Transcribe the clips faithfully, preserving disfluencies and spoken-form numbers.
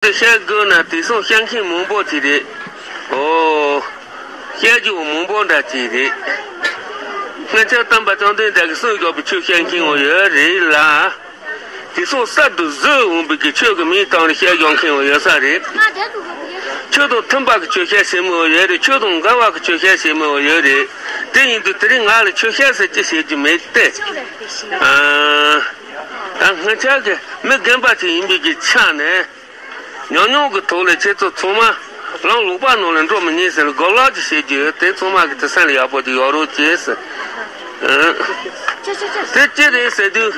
དེ་བཤད་དགོས་ན་དེང་སང་བཤད་མཁན་མང་པོ་ཅིག་རེད། ཨོ། བཤད་རྒྱུ་མང་པོ་འདྲ་ཅིག་རེད། སྔོན་ཆད་སྟོན་པ་བཅོམ་ལྡན་འདས་ཀྱིས་གསུངས་བཞག་པའི་ཆོས་བཤད་མཁན་ཡང་ཡོད་རེད་ལ། དེང་སང་གསར་དུ་བཟོས་འོང་བའི་གི་ཆོས་ཀྱི་མིང་བཏགས་ནས་བཤད་བཞག་མཁན་ཡང་ཡོད་ས་རེད། ཆོས་དང་མཐུན་པ་གི་ཆོས་བཤད་ཟེར་མི་ཡང་ཡོད་རེད། ཆོས་དང་འགལ་བ་གི་ཆོས་བཤད་ཟེར་མི་ཡང་ཡོད་རེད། དེ་ཡིན་དུས་དེ་རིང་ང་ལ་ཆོས་བཤད་ཟེར་ཅི་བཤད་རྒྱུ་མེད་དེ། ཨ། ད་སྔོན་ཆད་ཀྱི་མི་རྒན་པ་ཅིག་ཡིན་པའི་གི་ཆ་ནས། ཉམས་མྱོང་གི་ཐོག་ལས་ཁྱེད་ཚོ་ཚང་མ་ལམ་ལོག་པ་ནང་ལ་འགྲོ་མི་ཉན་ཟེར་ལ་གོ་ལག་ཅིག་བྱེད་རྒྱུ་ཡོད། དེ་ཚང་མ་གི་དེ་སེམས་ལ་ཡག་པོ་ཅིག་ཡོད་རོགས་བྱེད་ཟེར། ཨང་། དེ་ཅི་རེད་ཟེར་དུས།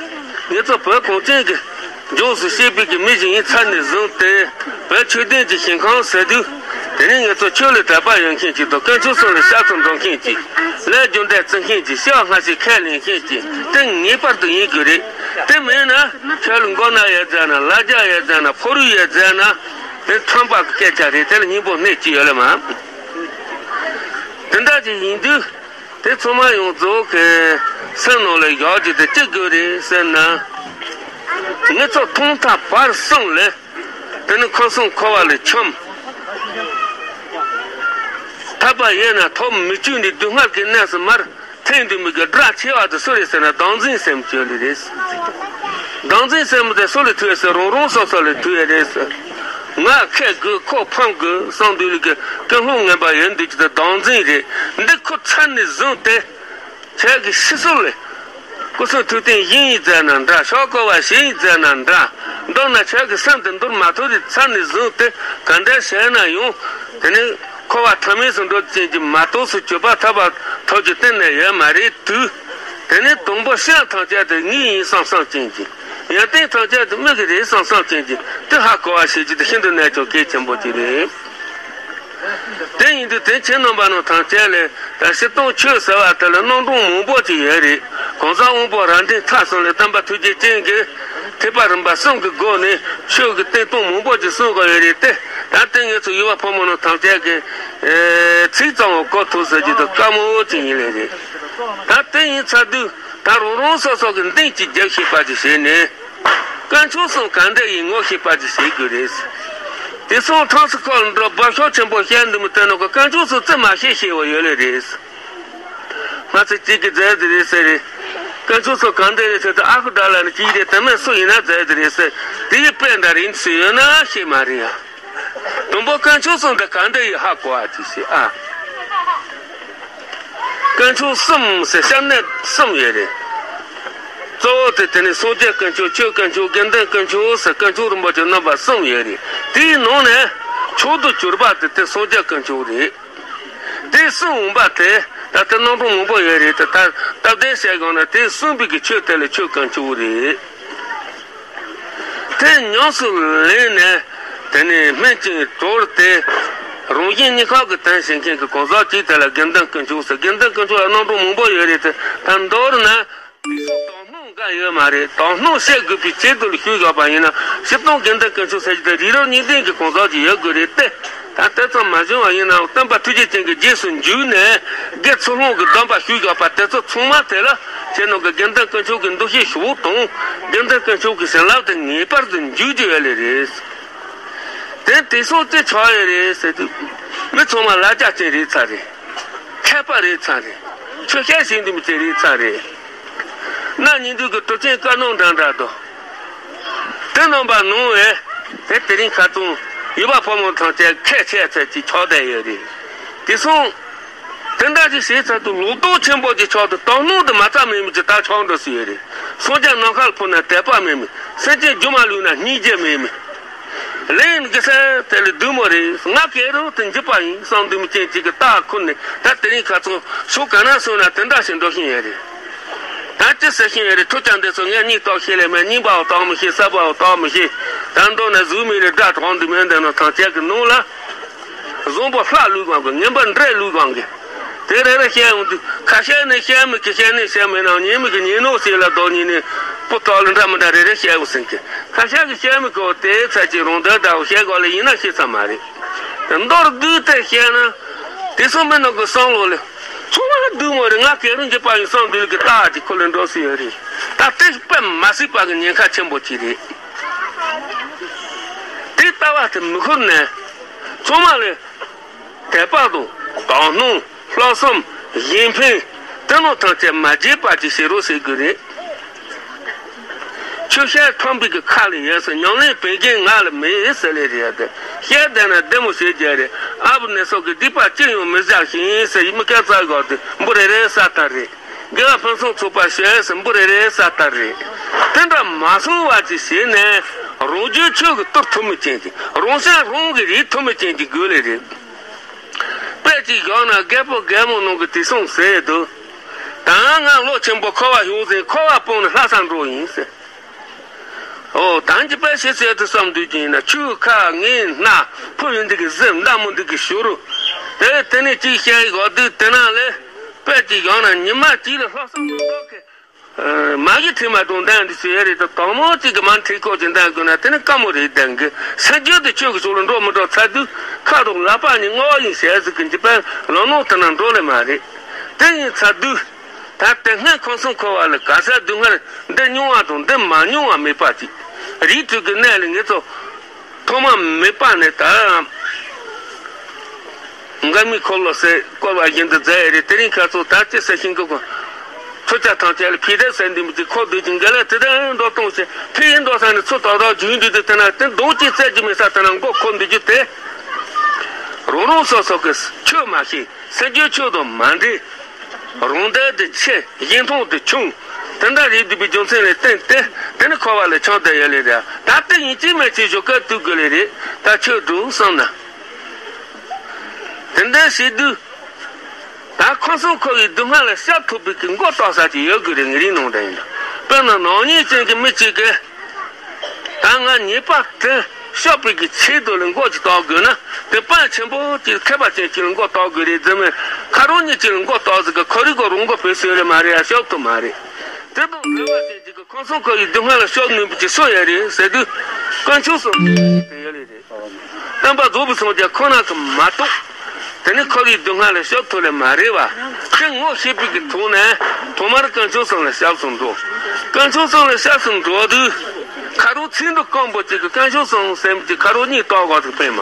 ངེད་ཚོ་བོད་གངས་ཅན་གྱི་ལྗོངས་སུ་སྐྱེས་པའི་གི་མི་ཞིག་ཡིན་ཚར་ནས་བཟུང་སྟེ། བོད་ཆོས་ལྡན་གྱི་ཞིང་ཁམས་ཟེར་དུས། དེ་ནས་ངེད་ཚོ་ཆོས་ལ་དད་པ་ཡོད་མཁན་ཅིག་དང་། དཀོན་མཆོག་གསུམ་ལ་སྐྱབས་སུ་འགྲོ་མཁན་ཅིག་ལས་རྒྱུ་འབྲས་བརྩི་མཁན་ཅིག་ཕྱག་སྔ་ཕྱི་ཁས་ལེན་མཁན་ཅིག་དེ་ངེས་པར་དུ་ཡིན་དགོས་རེད། དེ་མིན་ན། ཁྱོད་ལ་མགོ་ན་ཡོད་ཟེར་ན། ལ་རྒྱ་ཡོད་ཟེར་ན། ཕོ་རུས་ཡོད་ཟེར་ན། དེ་ཁྲམ་པ་གི་སྐད་ཆ་རེད། དེ་ལ་སྙིང་པོ་སྣེ་གཅིག་ཡོད་ལེ་མ། དེ་འདྲ་ཅིག་ཡིན་དུས། དེ་ཚང་མ་ཡོངས་རྫོགས་ཀྱི་སེམས་ནང་ལ་བཞག་རྒྱུ་དེ་ཅི་དགོས་རེད་ཟེར་ན། ངེད་ཚོ་ཐོག་མཐའ་བར་གསུམ་ལ། དེ་ནི་ཁམས་གསུམ་འཁོར་བ་ལས་འཁྱམས། ཐར་པ་ཡོད་ན་ཐོབ་མི་བཅུག་ནས་སྡུག་བསྔལ་གྱི་གནས་སུ་མར་ཐེངས་འདི་མི་དགེ་དགྲ་ཆེ་བ་དེ་སུ་རེད་ཟེར་ན། བདག་འཛིན་སེམས་ཅན་རེད། བདག་འཛིན་སེམས་དེ་སུ་ལ་ཐུག་ཟེར། རང་རང་སོ་སོ་ལ་ཐུག་ཡོད་རེད་ཟེར། ང་ཁེ་དགོས་ཁོ་ཕམ་དགོས་བསམ་དུས་ལ་གི་ཀུན་སློང་ངན་པ་ཡོད་འདུག་ཅི་དེ་བདག་འཛིན་རེད། འདི་ཁོ་ཚར་ནས་བཟུང་སྟེ། ཁྱེད་ཀྱི་ཤི་སྲོལ་ལས། སྐུ་གསུང་ཐུགས་རྟེན་བཞེངས་ཡིན་ཟེར་ན་འདྲ། ཤོག་བཀོད་པ་བྱེད་ཡིན་ཟེར་ན་འདྲ། མདོར་ན་ཁྱེད་ཀྱི་སེམས་དེ་འདུལ་མ་ཐུབ་དེ་ཚར་ནས་བཟུང་སྟེ་ག་འདྲ་བྱས་ན་ཡང་། དེ་ནི་འཁོར་བ་ཐ་མལ་སུ་འགྲོ་ཅན་གྱི་མ་གཏོགས་སུ་གྱུར་པ་ཐར་པ་ཐོབ་རྒྱུ་གཏན་ནས་ཡོད་མ་རེད་དུས། དེ་ནི་དང་པོ་སེམས་ཐམས་ཅད་དེ་ངའི་ཡིན་བསམ་བསམ་ཅན་གྱི། ཡོན་ཏན་ཐམས་ཅད་དེ་མི་གི་རེད་བསམ་བསམ་ཅན་གྱི་དེ་ཧ་གོ་བ་བྱེད་རྒྱུ་དེ་ཤིན་ཏུ་ནས་ཀྱང་གལ་ཆེན་པོ་ཅིག་རེད། དེ་ཡིན་དུས་དེ་ཁྱེད་རྣམ་པ་རྣམས་ཐམས་ཅད་ལ་ད་སྤྱིར་བཏང་ཆོས་ཟེར་བ་དེ་ལ་རྣམ་གྲངས་མང་པོ་ཅིག་ཡོད་རེད། གང་ཟག་དབང་པོ་རབ་འབྲིང་ཐ་གསུམ་ལ་སྟོན་པ་ཐུགས་རྗེ་ཅན་གྱིས་ཐེག་པ་རིམ་པ་གསུམ་གྱི་སྒོ་ནས་ཆོས་ཀྱི་བསྟན་སྟངས་མང་པོ་ཅིག་གསུངས་དགོས་ཡོད་རེད་དེ། ད་དེ་ངེད་ཚོ་ཡུལ་བ་ཕོ་མོ་རྣམས་ཐམས་ཅད་ཀྱིས་ཨེ་ཚིག་ཙམ་ཡང་གོ་ཐུབ་ཟེར་རྒྱུ་དེ་དཀའ་མོ་ཅིག་ཡིན་ལེ་རེད། ད་དེ་ཡིན་ཚར་དུས་ད་རང་རང་སོ་སོ་གི་འདེམས་ཀྱི་རྒྱབ་ཤེས་པ་ཅིག་བྱས་ནས། དཀོན་མཆོག་གསུམ་གང་འདྲ་ཡིན་ངོ་ཤེས་པ་ཅིག་བྱེད་དགོས་རེད། དེང་སང་ཁྲོམ་སྐོར་འགྲོ་འབབ་ཤོག་ཆེན་པོ་བཤད་འདི་མི་བསྟན་ནོ་གི་དཀོན་མཆོག་གསུམ་རྩིས་མ་ཤེས་ཤེས་པ་ཡོད་ལེ་རེད། ང་ཚོ་གཅིག་གི་རྫས་དེ་རེད་ཟེར་རེད། དཀོན་མཆོག་གསུམ་གང་འདྲ་རེད་ཟེར་དུས། ཨ་ཁུ་དགྲ་ལ་ནི་གཅིག་རེད། དེ་མིན་སུ་ཡིན་ན་རྫས་དེ་རེད་ཟེར། དེ་ཡི་དཔེ་འདྲ་རེད་ཟེར་ཡོད་ན་ཤེས་མ་རེད་ཡ། དང་པོ་དཀོན་མཆོག་གསུམ་དེ་གང་འདྲ་ཡིན་ཧ་གོ་བ་ཅིག་བྱེད་ཨ། དཀོན་མཆོག་གསུམ་ཟེར་སྐྱབས་གནས་གསུམ་ཡོད་རེད། གཙོ་བོ་དེ་དེ་ནི་སངས་རྒྱས་དཀོན་མཆོག་ཆོས་དཀོན་མཆོག་དགེ་འདུན་དཀོན་མཆོག་ཟེར་དཀོན་མཆོག་རིན་པོ་ཆེ་རྣམ་པ་གསུམ་ཡོད་རེད། དེའི་ནང་ནས་མཆོག་ཏུ་གྱུར་པ་དེ་དེ་སངས་རྒྱས་དཀོན་མཆོག་རེད། དེ་གསུམ་འོང་པ་དེ་ད་ལྟ་རྣམ་གྲངས་མང་པོ་ཡོད་རེད་དེ། ད་སྟབས་བདེ་བཤད་དགོས་ན་དེ་གསུམ་པའི་གི་ཆོས་དེ་ལ་ཆོས་དཀོན་མཆོག་རེད། དེ་ཉམས་སུ་ལེན་ནས་དེ་ནས་སྨིན་ཅིང་གྲོལ་ཏེ། རང་གཞན་གཉིས་ཀ་གི་དོན་བྱེད་མཁན་གྱི་གང་ཟག་ཅིག་དེ་ལ་དགེ་འདུན་དཀོན་མཆོག་ཟེར། དགེ་འདུན་དཀོན་མཆོག་ལ་རྣམ་གྲངས་མང་པོ་ཡོད་རེད་དེ། ད་མདོར་ན། དེ་ཚོ་དོ་སྣང་འགའ་ཡོད་མ་རེད། དོ་སྣང་བྱེད་དགོས་པའི་ཆེད་དུ་ལ་ཞུས་བཞག་པ་ཡིན་ན། སྤྱིར་བཏང་དགེ་འདུན་དཀོན་མཆོག་ཟེར་རྒྱུ་དེ་རིགས་རབ་གཉིས་ལྡན་གྱི་གང་ཟག་ཅིག་ཡོད་དགོས་རེད་དེ། ད་དེ་ཙམ་མ་བྱུང་བ་ཡིན་ནའང་སྟོན་པ་ཐུགས་རྗེ་ཅན་གྱི་རྗེས་སུ་འཇུག་ནས་དགེ་ཚུལ་སློང་གི་སྡོམ་པ་ཞུས་བཞག་པ་དེ་ཚོ་ཚང་མ་དེ་ལ་ཁྱེད་རྣམས་ཀྱི་དགེ་འདུན་དཀོན་མཆོག་གི་འདུ་ཤེས་ཞུ་དང་། དགེ་འདུན་དཀོན་མཆོག་གི་བྱིན་རླབས་དེ་ངེས་པར་དུ་འཇུག་རྒྱུ་ཡོད་ལེ་རེད། དེ་དེང་སང་ཅི་ཆགས་ཡོད་རེད་ཟེར་དུས། མི་ཚང་མ་ལ་རྒྱ་ཅན་རེད་ཚར་རེད། མཁས་པ་རེད་ཚར་རེད། ཆོས་བཤད་ཤེས་འདུན་ཅན་རེད་ཚར་རེད། གནའ་ཉིན་དུས་ཀྱི་གྲུབ་ཆེན་བཀའ་གནང་འདྲ་འདྲ་དང་། དེ་རྣམ་པ་ནང་བས་དེ་དེ་རིང་ཁ་ཚང་ཡུལ་པ་ཕོ་མོ་ཐམས་ཅད་ཁས་འཆེ་ཚད་ཀྱི་ཆགས་བསྡད་ཡོད་རེད། དེང་སང་དེ་འདྲ་ཞིག་བྱས་ཚར་དུས་ལོག་རྟོག་ཆེན་པོ་ཅིག་ཆགས་དུས་དོ་སྣང་དུ་མ་རྩ་མེད་མི་ཅིག་ད་ཆགས་འགྲོ་སྲིད་ཡོད་རེད། སངས་རྒྱས་ནམ་མཁར་འཕུར་ན་དད་པ་མེད་མི། སེམས་ཅན་རྒྱུ་མ་ལུས་ན་སྙིང་རྗེ་མེད་མི། ལན་གི་སེ་དེ་ལ་བདུད་མོ་རེད། ང་ག་རུ་དུ་འཇིགས་པ་ཡིན་བསམ་འདུན་ཅན་ཅིག་གི་རྟགས་ཁུར་ནས་ད་དེ་རིང་ཁ་ཚང་ཤོག་ག་ན་སོང་ན་དེ་འདྲ་ཞིག་འགྲོ་བཞིན་ཡོད་རེད། ད་ཅི་ཟེར་བཞིན་ཡོད་རེད། ཐུགས་ཅག་འདི་ཚོ་ངས་སྙིང་ལྟོགས་ཤེས་ལེ་མེད། རྙིང་པའང་ལྟོགས་མི་ཤེས། གསར་པའང་ལྟོགས་མི་ཤེས། ད་མདོར་ན་གཟུགས་མེད་ལས་སྒྲ་གྲགས་འདི་མེད་འདི་ནང་ཐང་ཅག་གི་ནང་ལ། བཟང་པོ་ལྷ་ལུས་གང་གི་ངན་པ་འདྲེ་ལུས་གང་གི་དེ་རེ་རེ་བཤད་འོང་དུས། ཁ་བཤད་ནི་བཤད་མི་གི་བཤད་ནི་བཤད་མི་ནང་ཉན་མི་གི་ཉན་ནོ་ཞེས་ལ་བདག་ཉིད་ནི་སྤུ་ཏོག་ལ་འདྲ་མི་འདྲ་རེ་རེ་བཤད་འོང་ཟིན་གི་ཁ་བཤད་གི་བཤད་མི་གི་འོ་དེའི་ཚད་ཀྱི་རང་དོན་འདྲ་བོ་བཤད་དགོས་ལ་ཡིན་ན་ཤེས་ས་མ་རེད། དེ་མདོར་བསྡུས་ཏེ་བཤད་ན། དེ་སོང་མི་ནང་གི་བསམ་བློ་ལ། ཚང་མ་བདུད་མོ་རེད། ང་ག་རུ་འཇིགས་པ་ཡིན་བསམ་འདུན་གི་རྟགས་ཀྱི་ཁུར་ལ་འགྲོ་སྲིད་ཡོད་རེད། ད་དེ་དཔེ་མ་སྲིད་པ་གི་ཉེན་ཁ་ཆེན་པོ་ཅིག་རེད། དེ་ ལྟ་བ་དེ་མི་ཁུར་ནས། ཚང་མ་ལས་དད་པ་དང་དག་སྣང་། ལྷག་བསམ། གཞན་ཕན། དེ་རྣམས་ཐམས་ཅད་མ་བརྗེད་པ་ཅིག་བྱེད་རོགས་ཟེར་དགོས་རེད། ཆོས་བཤད་ཐོན་པའི་གི་ཁ་ལ་ཡོད་ཟེར། ཉམས་ལེན་བོད་རྒྱལ་ང་ལ་མེད་ཟེར་ལེ་རེད་ཡ། དེ་བཤད་བསྡད་ན་བདེ་མོ་བྱེད་རྒྱུ་རེད། ཨ་བུ་ནས་སོགས་ཀྱི་སྡིག་པ་ཅི་ཡང་མི་བཞག་ཞིང་ཟེར། མི་སྐད་ཚ་གོ་དེ་འབུ་རེ་རེ་ས་ལྟར་རེད། དགེ་བ་ཕུན་སུམ་ཚོགས་པ་བྱེད་ཟེར། འབུ་རེ་རེ་ས་ལྟར་རེད། དེ་འདྲ་མ་སོང་བ་ཅིག་བྱས་ནས། རང་རྒྱུད་ཆོས་ཀྱི་གཏོར་ཐུབ་མི་ཅན་གྱི། རང་སེམས་རང་གིས་རིག་ཐུབ་མི་ཅན་གྱི་དགོས་ལེ་རེད། དཔེ་གཅིག་བཞག་ན། རྒད་པོ་རྒད་མོ་རྣམས་ཀྱིས་དེང་སང་ཟེར་འདུག་ད་ང་ལོ་ཆེན་པོ་འཁོར་བ་ཡོང་ཟིན། འཁོར་བ་སྤངས་ནས་ལྷ་སར་འགྲོ་ཡིན་ཟེར། ཨོ། ད་ཅི་དཔེ་ཞིག་ཟེར་དུ་བསམ་དུས་ཀྱིན་ན། ཆུ་ཁ་ངའི་སྣ། ཕུ་ཡིན་འདི་གི་གཟིམ། མདའ་མོ་འདི་གི་ཞུ་རུ། དེ་དེ་ནས་ཅིག་བཤད་ཡི་གོ་དུས། དེ་ན་ལས་དཔེ་གཅིག་བཞག་ན། ཉི་མ་གཅིག་ལ་ལྷག་བསམ་རྣམ་དག་གི། ཨ། མ་གི་ཁྲིད་མ་གཏོང་བསྡད་འདི་ཚོ་ཡོད་རེད་དོ། དང་མོ་གཅིག་གི་མ་ཁྲིད་ཁོ་ཅིག་བསྡད་དགོས་ན། དེ་ནི་དཀའ་མོ་རེད། བསྡད་གི། སེམས་རྒྱུད་དེ་ཆོས་ཀྱི་ཕྱོགས་ལ་འགྲོ་མི་འགྲོ་ཚར་དུས། ཁ་དོག་ལག་པ་གཉིས་བསྔོ་བ་ཡིན་ཟེར་ཟིག་གི་འཇིགས་པ་ལོ་ནོ་དེ་ན་འགྲོ་ལེ་མ་རེད། དེ་ཡིན་ཚར་དུས། ད་དེ་སྔ་ཁམས་གསུམ་འཁོར་བ་ལ་ག་ས་སྡུག་བསྔལ་འདི་མྱོང་བ་དང་འདི་མ་མྱོང་བ་མེད་པ་ཅིག་རིགས་དྲུག་གི་གནས་ལ་ངེད་ཚོ་ཐོག་མ་མེད་པ་ནས། ད་འགལ་མེད་འཁོར་ལོ་ཟེར་བསྐོར་བ་བཞིན་དུ་མཛད་ཡོད་རེད། དེ་རིང་ཁ་སང་ད་ཅི་ཟེར་ཤིང་གི་གོ། ཁྱོད་ཅག་ཐམས་ཅད་ལ་ཕི་དེ་ཟེར་འདི་མི་ཅིག་ཁོ་བསྡུས་ཀྱི་འགལ་ལ་དེ་ལྟར་འགྲོ་གཏོང་བྱེད། ཕི་ཡིན་འགྲོ་ས་ནས་ཚུར་ཏག་ཏག་རྒྱུན་དུ་དེ་ན། དེ་མདོག་ཅིག་བཙལ་རྒྱུ་མེད་ས་དེ་ན་མགོ་འཁོར་འདུག་རྒྱུ་དེ། རང་རང་སོ་སོ་གི་ཆོས་མ་ཤེས། སེམས་རྒྱུད་ཆོས་དང་མ་འདྲེས། རང་འདོད་དེ་ཆེ། གཞན་མཐོང་དེ་ཆུང་། དེ་འདྲ་རེད་འདུག་པའི་རྒྱུ་མཚན་ལས་བརྟེན་ཏེ། དེ་ནི་འཁོར་བ་ལ་ཆགས་བསྡད་ཡོད་ལེ་རེད། ད་དེ་ཡིན་གཅིག་མིན་གཅིག་ཞོགས་ཀས་བཏུལ་དགོས་ལེ་རེད། ད་ཆོས་སྒྲུབ་བསམ་ན། དེ་འདྲ་བྱེད་དུས། ད་ཁམས་གསུམ་འཁོར་བའི་སྡུག་བསྔལ་ལ་བཤགས་ཐུབ་པའི་གི་མགོ་བཏགས་ས་ཅིག་ཡོད་དགོས་རེད། ངའི་རིགས་ནང་དུ་ཡིན་ན། དཔེར་ན་ནག་ཉེས་ཅན་གྱི་མི་གཅིག་གིས། ད་ང་ཉེས་པ་དེ་བཤགས་པའི་གི་ཆེད་དུ་ལ་མགོ་ཅིག་བཏགས་དགོས་ན། དེ་དཔེ་ཆེན་པོ་ཅིག་མཁས་པ་ཅན་ཅིག་ལ་མགོ་བཏགས་དགོས་རེད་ཟེར་མོད། ཁ་རོག་གཉིས་ཅིག་ལ་མགོ་བཏགས་ཟིག་གི་ཁོ་རིག་གོ་རང་མགོ་བོས་སོས་རེད་མ་རེད་ཡ། བཤགས་ཐུབ་མ་རེད། དེ་དང་འདྲ་བ་ཅན་ཅིག་གིས་ཁམས་གསུམ་འཁོར་བའི་སྡུག་བསྔལ་ལ་བཤགས་ནུས་པ་ཅིག་སུ་ཡོད་རེད་ཟེར་དུས། དཀོན་མཆོག་གསུམ་དེ་ཡོད་ལེ་རེད། སྟོན་པ་རྫོགས་པའི་སངས་རྒྱས་ཁོ་ན་གིས་མ་གཏོགས། དེ་ནི་འཁོར་བའི་སྡུག་བསྔལ་ལ་བཤགས་ཐུབ་ལེ་མ་རེད་བ། དེ་ངོ་ཤེས་པའི་གི་ཐོག་ནས་ཐོག་མར་དཀོན་མཆོག་གསུམ་ལ་སྐྱབས་སུ་འགྲོ། དཀོན་མཆོག་གསུམ་ལ་སྐྱབས་སུ་འགྲོ་དུས། ཁ་རོག་ཚིག་འབྲུ་སྐམ་པོ་གཅིག་གིས་དཀོན་མཆོག་གསུམ་ཟེར་མི་གཅིག་ཁ་རོག་གཉིས་བཏགས་གོ་ཟིག་དཔེ་མ།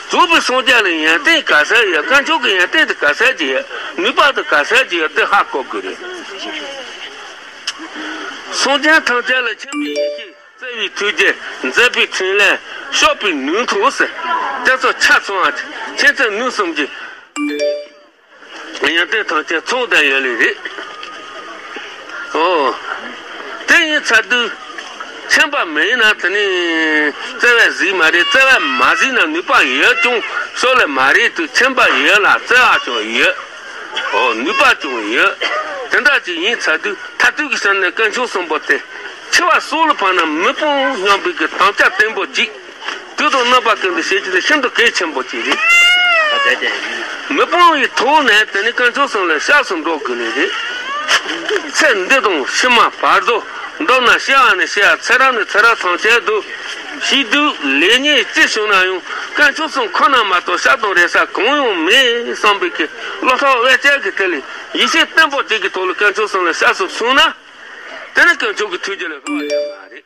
རྫོགས་པའི་སངས་རྒྱས་ལ་ཡོན་ཏན་ག་ཚད་ཡོད། དཀོན་མཆོག་གི་ཡོན་ཏན་དེ་ག་ཚད་ཅིག་ཡོད། ནུས་པ་དེ་ག་ཚད་ཅིག་ཡོད། དེ་ཧ་གོ་དགོས་རེད། སངས་རྒྱས་ཐམས་ཅད་ལ་མཁྱེན་པའི་ཡེ་ཤེས། བརྩེ་བའི་ཐུགས་རྗེ། མཛད་པའི་འཕྲིན་ལས། བཤགས་པའི་ནུས་མཐུ་ཟེར། དེ་ཚོ་ཆ་ཚང་བ་ཅིག་མཁྱེན་བརྩེ་ནུས་གསུམ་གྱི་ཡོན་ཏན་ཐམས་ཅད་ཚང་བསྡད་ཡོད་ལེ་རེད། ཨོ། དེ་ཡིན་ཚར་དུས། མཁྱེན་པ་མེད་ན་དེ་ནི་བརྩེ་བས་གཟིགས་མ་རེད། བརྩེ་བས་མ་གཟིགས་ན་ནུས་པ་ཡོད་ཀྱང་བཤགས་ལེ་མ་རེད་དུས། མཁྱེན་པ་ཡོད་ལ་བརྩེ་བ་ཀྱང་ཡོད། ཨོ། ནུས་པ་ཀྱང་ཡོད། དེ་འདྲ་ཅིག་ཡིན་ཚར་དུས། མཐར་ཐུག་གི་ས་ནས་དཀོན་མཆོག་གསུམ་པོ་དེ། འཆི་བ་སྲོག་ལ་ཕན་ན་མི་སྤོང་སྙམ་པའི་གི་དམ་བཅའ་བརྟན་པོ་གཅིག་དུས་དང་རྣམ་པ་ཀུན་ཏུ་བྱེད་རྒྱུ་དེ་ཤིན་ཏུ་གལ་ཆེན་པོ་གཅིག་རེད། མི་སྤོང་བའི་ཐོག་ནས་དེ་ནི་དཀོན་མཆོག་གསུམ་ལ་སྐྱབས་སུ་འགྲོ་དགོས་ནི་རེད། ཚེ་འདི་དང་ཕྱི་མ་བར་དོ། མདོར་ན་སྐྱེ་བ་ནས་སྐྱེ་བ། ཚེ་རབས་ནས་ཚེ་རབས་ཐམས་ཅད་དུ། ཤི་དུས་ལེགས་ཉེས་ཅི་བྱུང་ན་ཡང་དཀོན་མཆོག་གསུམ་ཁོ་ན་མ་གཏོགས་སྐྱབས་དང་རེ་ས་གང་ཡང་མེད་བསམ་པའི་གི་བློ་ཐག་བེད་སྤྱད་ཀྱི་ཐད་ལ་ཡིད་ཆེས་བརྟན་པོ་གཅིག་གི་ཐོག་ལ་དཀོན་མཆོག་གསུམ་ལ་སྐྱབས་སུ་སོང་ན། དེ་ནི་དཀོན་མཆོག་གི་ཐུགས་རྗེ་ལས་ལྷག་ཡོད་མ་རེད།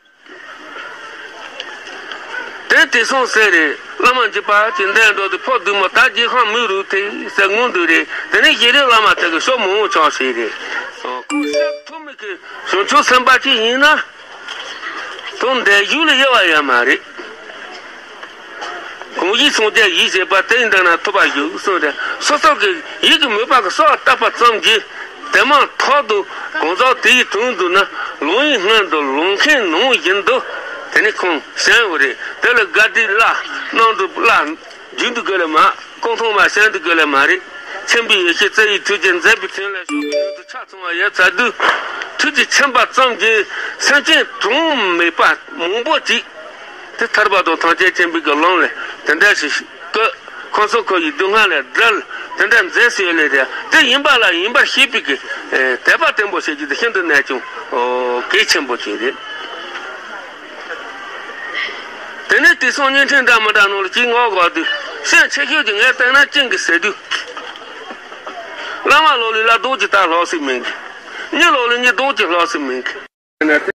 དེ་དེང་སང་ཟེར་རེད། བླ་མ་འཇིགས་པ་ཅན་འདས་འགྲོ་དུས་ཕོ་བདུད་མོ་དག་རྗེས་ཁོང་མི་རུ་དེ་ཟེར་ངུ་འདུག་རེད། དེ་ནས་ཞེ་རེ་བླ་མ་དེ་གི་ཤོག་མང་བོ་ཆགས་ཤིག་རེད། ཁོང་སྐྱབས་ཐུབ་མི་གི་བྱང་ཆུབ་སེམས་དཔའ་ཅིག་ཡིན་ན། དོན་འདས་ཡུལ་ལ་དབྱེ་བ་ཡོད་མ་རེད། གང་ཡིད་སངས་རྒྱས་ཡིད་བྱེད་པ། དེ་ཡི་འདི་ན་ཐོབ་པར་འགྱུར་གསུངས་ཏེ། སོ་སོ་གི་ཡིད་ཀྱི་མོས་པ་གི་སོགས་བཏབ་པ་ཙམ་གྱིས། དེ་མ་ཐག་ཏུ་གང་ཟག་དེ་ཡི་དོན་བསྡུ་ན། ལོང་བའི་སྔོན་དུ་ལོང་མཁན་ནང་བཞིན་དུ། དེ་ནི་ཁོང་བྱང་བ་རེད། དེ་ལ་དགའ་བདེ་བླ་རྣམ་གྲོལ་བླ་རྒྱུན་དུ་དགོས་ལེ་མ། ཀོང་ཐོང་མ་བྱང་དུ་དགོས་ལེ་མ་རེད། མཁྱེན་པའི་ཡེ་ཤེས་བརྩེ་བའི་ཐུགས་རྗེ་མཛད་པའི་འཕྲིན་ལས་བཤགས་པའི་ནུས་མཐུ་ཆ་ཚང་བ་ཡོད་ཚར་དུས། ཐུགས་རྗེ་མཁྱེན་པ་ཙམ་གྱིས་སེམས་ཅན་གྲངས་མེད་པ་མང་པོ་ཅིག་དེ་ཐར་པ་དང་ཐམས་ཅད་མཁྱེན་པའི་གི་ལམ་ལས་དེ་འདྲ་ཞིག་བཀོད། ཁམས་གསུམ་འཁོར་བའི་སྡུག་བསྔལ་ལས་བསྒྲལ། དེ་འདྲ་མཛད་ཟེར་ལེ་རེད། དེ་ཡིན་པ་ལ་ཡིན་པར་ཤེས་པའི་གི་དད་པ་བརྟན་པོ་བྱེད་རྒྱུ་དེ་ཤིན་ཏུ་ནས་ཀྱང་གལ་ཆེན་པོ་ཅིག་རེད། དེ་ནས་དེང་སང་བརྙན་འཕྲིན་འདྲ་མི་འདྲ་ནང་ལ་ཅིག་ངོ་གོ་དུས། སེམས་ཆེ་ཤོས་ཀྱི་ངས་བལྟས་ན་ཅིང་གི་ཟེར་དུས། བླ་མ་ལོག་ལས་བླ་རྡོག་ཅིག་ལྟ་ལྷག་སྲིད་མིན་གི། མྱི་ལོག་ལས་མྱི་རྡོག་ཅིག་ལྷག་སྲིད་མིན་གི།